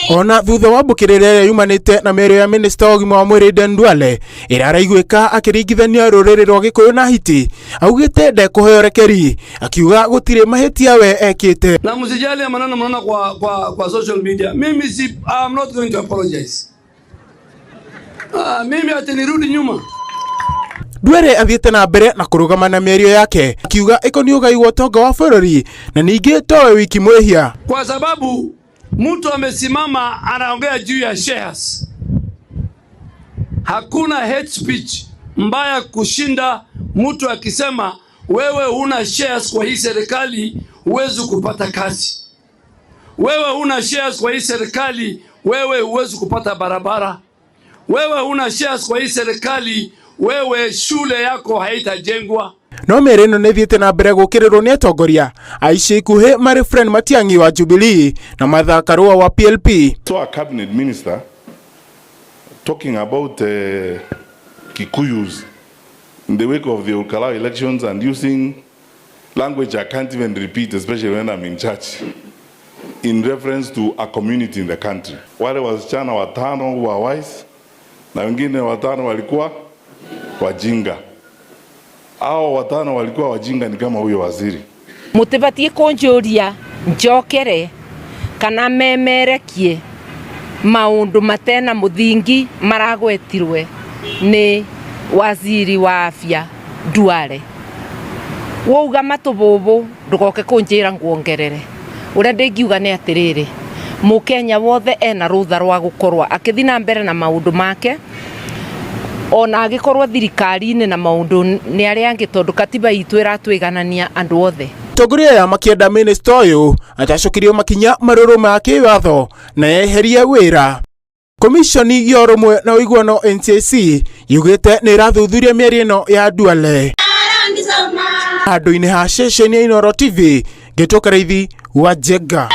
Ona thutha wa mbũkĩrĩra ĩrĩa yumanĩte na mĩario ya minista wa ũgima wa mwĩrĩ Aden Duale ĩrĩa araiguĩka akĩringithania rũrĩrĩ rwa Gĩkũyũ na hiti, augĩte ndekũheo rekeri, akiuga gũtirĩ mahĩtia we ekĩte. Na msijali ya maneno mnaona kwa social media. Mimi si, I'm not going to apologize. Mimi ati nirudi nyuma. Duale athiĩte na mbere na kũrũgama na mĩario yake akiuga ĩkoniĩ ũgai wa ũtonga wa bũrũri na ningĩ towe wiki mwĩhia. Kwa sababu mtu amesimama anaongea juu ya shares. Hakuna hate speech mbaya kushinda mtu akisema wewe huna shares kwa hii serikali, huwezi kupata kazi. Wewe huna shares kwa hii serikali, wewe huwezi kupata barabara. Wewe huna shares kwa hii serikali, wewe shule yako haitajengwa. No mĩario ĩno nĩ ĩthiĩte na mbere gũkĩrĩrwo nĩ atongoria a ica ikuhĩ marĩ Fred Matiang'i wa Jubilee na Martha Karua wa PLP. Saw a cabinet minister talking about Kikuyus in the wake of the Ol Kalou elections and using language I can't even repeat, especially when I'm in church, in reference to a community in the country. Wale wasichana watano wa wise na wengine watano walikuwa wajinga. Hao watano walikuwa wajinga ni kama huyo waziri. Mutibatie kunjuria njokere kana memerekie maundu matena muthingi maragwetirwe ni waziri wa afya Duale. Wauga matububu ndugoke kunjira nguongerere. Uria ndingiuga ni atiriri, Mukenya wothe ena rutha rwa gukorwa akithi na mbere na maundu make ona agikorwo thirikari-inĩ na maundu nĩ arĩa angĩ, tondu katiba itũ ĩratwĩganania andũ othe. Atongoria aya makĩenda minista ũyũ atacokirio makinya marũrũ ma kĩwatho na eherie wĩra. Komishoni ya ũrũmwe na ũiguano NCIC yugĩte nĩ ĩrathuthuria mĩario ĩno ya Duale. Handũ-inĩ ha ceceni ya Inooro TV, ngĩtwo Karaithi wa Njenga.